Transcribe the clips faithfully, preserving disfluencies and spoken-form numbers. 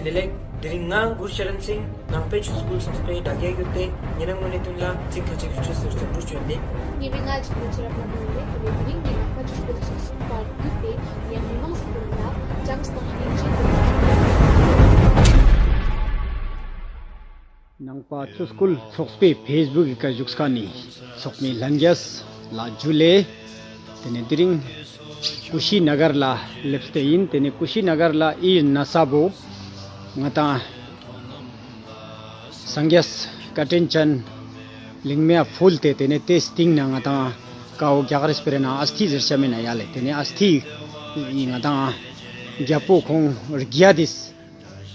བདེ་ལེགས། དེ་རིང་ང་གུར་ཤ་རན་སིང་ནང་པའི་ཆོས་སྐུལ་ཚོགས་པའི་དྲ་རྒྱའི་བརྒྱུད་དེ་ཉེ་རང་ངོས་ནས་དོན་ལ་ཚིག་ཁ་ཅིག་རུ་ཆུ་ཟུར་ཙམ་རུ་བྱོན་ཏེ། ཉེ་བའི་ང་ཅིག་ལུ་ཆུ་རབ་ལ་མོ་ཡོད་དེ་དེ་རིང་ངེ་ནང་པ་ཆོས་སྐུལ་ཚོགས་པ་བརྒྱུད་དེ་ཡང་མི་མང་སི་དོན་ལ་ཅམས་དང་ཡིན་ཅིག་ནང་པ་ཆོས་སྐུལ་ཚོགས་པའི་ཕེས་བུག་གི་ཀ་བཞུགས་ཁན་ནི་ཚོགས་མི་ལྷན་རྒྱས་ལ་ཇུ་ལེ། དེ་ནས་དེ་རིང་ཀུ་ཤི་ན་གར་ལ་སླེབས་ཏེ་ཡིན། དེ་ནས་ཀུ་ཤི་ན་གར་ལ་ཨི་ན་ས་བོ་ང་དང་སངས་རྒྱས་བཀའ་དྲིན་ཅན་ལིང་མེ་ཕུལ་ཏེ་དེ་ནས་དེ་སྟིང་ན་ང་དང་ཀའོ་རྒྱ་གར་སྤེ་ར་ན་ཨ་སྟི་ཟེར་ཤ་མེ་ན་ཡ་ལེ། དེ་ནས་ཨ་སྟི་ཡི་ང་དང་རྒྱལ་པོ་ཁོང་བརྒྱད་དེ་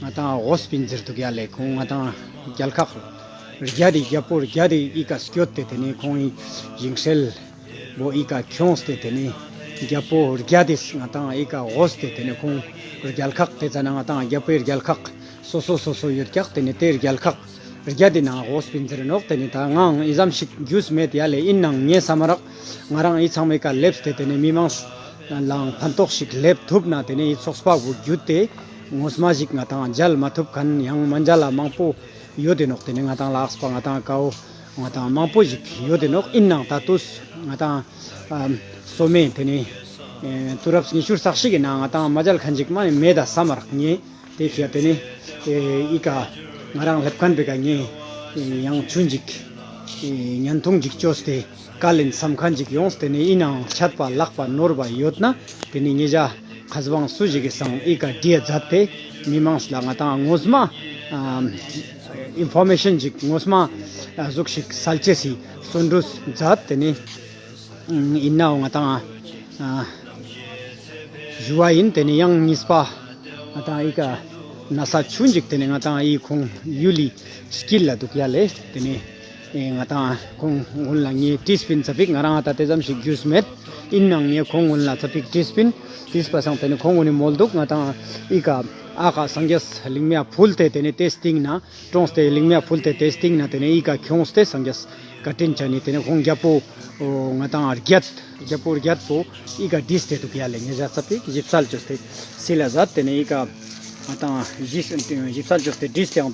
ང་དང་འོ་སྤིན་ཟེར་དུག་ཡ་ལེ། ཁོང་ང་དང་རྒྱལ་ཁག་བརྒྱད་དེ་རྒྱལ་པོ་བརྒྱད་དེ་ཨི་ཀ་སྐྱོད་དེ་དེ་ནས་ཁོང་ངི་ཞིང་ཤེལ་བོ་ཨི་ཀ་ཁྱོངས་ཏེ་དེ་ནས་རྒྱལ་པོ་བརྒྱད་དེ་ང་དང་ཨི་ཀ་འོ་སྟེ་དེ་ནས་ཁོང་རྒྱལ་ཁག་དེ་ཙ་ན་ང་དང་རྒྱལ་པོའི་རྒྱལ་ཁག་སོ་སོ་སོ་སོ་ཡོད་ཀྱག། དེ་ནས་དེ་རྒྱལ་ཁག་བརྒྱད་དེ་ནང་འོ་སྤིན་ཟེར་ནོག། དེ་ནས་ད་ངའང་ཨི་ཙམ་ཞིག་རྒྱུས་མེད་ཡ་ལེ། ཨིན་ནའང་ངའི་ས་མ་རག་ང་རང་ཨི་ཚང་མའི་ཀ་སླེབས་ཏེ་དེ་ནས་མི་མང་ལའང་ཕན་ཐོགས་ཤིག་སླེབས་ཐུབ་ན་དེ་ནས་ཨི་ཚོགས་པ་བོ་བརྒྱུད་དེ་ངོ་མ་ཞིག་ང་དང་མཇལ་མ་ཐུབ་ཁན་ཡང་མ་མཇལ་ལ་མང་པོ་ཡོད་དེ་ནོག། དེ་ནས་ང་དང་ལ་ཨགས་པ་ང་དང་ཀའོ་ང་དང་མང་པོ་ཞིག་ཡོད་དེ་ནོག། ཨིན་ནའང་ད་དུས་ང་དང་ཨ་སོ་མེ་དེ་ནས་ཨེ་དུས་རབས་ཉི་ཤུ་རྩ་གཅིག་གི་ནང་ང་དང་མ་མཇལ་ཁན་ཅིག་མ་ནས་མེད་ད་ས་མ་རག། ངས་དེ་ཕི་ཡ་དེ་ནས་ཨེ་ཨི་ཀ་ང་རང་སླེབས་ཁན་པའི་ཀ་ངས་ཨེ་ཡང་ཆུན་ཅིག་ཨེ་ཉན་ཐུང་ཅིག་ཅོས་ཏེ་ཀ་ལེན་སམ་ཁན་ཅིག་ཡོངས་ཏེ་ནས་ཨིན་ནའང་ཆད་པ་ལྷག་པ་ནོར་བ་ཡོད་ན་དེ་ནས་ངེད་ཅག་ཁ་སང་སུ་ཞིག་གི་སང་ཨི་ཀ་བྲིས་མཛད་དེ་མི་མང་ལ་ང་དང་ངོ་མ་ཨ་ཨིན་ཕོར་མེ་ཤན་ཅིག་ངོ་མ་ཨ་ཟུག་ཞིག་སལ་ཅེས་སི་སོན་འདུས་མཛད་དེ་ནས་ཨིན་ནའང་ང་དང་ཨ་ཞུ་བ་ཡིན། དེ་ནས་ཡང་གཉིས་པ་ང་དང་ཨི་ཀ་ན་ས་ཆུན་ཅིག་དེ་ནས་ང་དང་ཨི་ཁོང་ཡུལ་ལི་དཀྱིལ་ལ་དུག་ཡ་ལེ། དེ་ནས་ཨེ་ང་དང་ཁོང་ཀུན་ལ་ངས་བྲིས་པིན་ཙ་པིག་ང་རང་ཨ་ད་དེ་ཙམ་ཞིག་རྒྱུས་མེད། ཨིན་ནའང་ངས་ཁོང་ཀུན་ལ་ཙ་པིག་བྲིས་པིན། བྲིས་པ་སང་དེ་ནས་ཁོང་ཀུན་ནི་མོལ་དུག། ང་དང་ཨི་ཀ་ཨ་ཀ་སངས་རྒྱས་ལིང་མེ་ཕུལ་ཏེ་དེ་ནས་དེ་སྟིང་ན་གྲོངས་ཏེ་ལིང་མེ་ཕུལ་ཏེ་དེ་སྟིང་ན་དེ་ནས་ཨི་ཀ་ཁྱོངས་ཏེ་སངས་རྒྱས་བཀའ་དྲིན་ཅན་ནི་དེ་ནས་ཁོང་རྒྱལ་པོ་ང་དང་བརྒྱད་རྒྱལ་པོ་བརྒྱད་པོ་ཨི་ཀ་བྲིས་ཏེ་དུག་ཡ་ལེ། ངེད་ཅག་ཙ་པིག་ཞིབ་གསལ་ཅོས་ཏེ་སིལ་ལ་མཛད། དེ་ནས་ཨི་ཀ་ང་དང་ཞིབ་ཞིབ་གསལ་ཅོས་ཏེ་བྲིས་ཏེ་ཡང་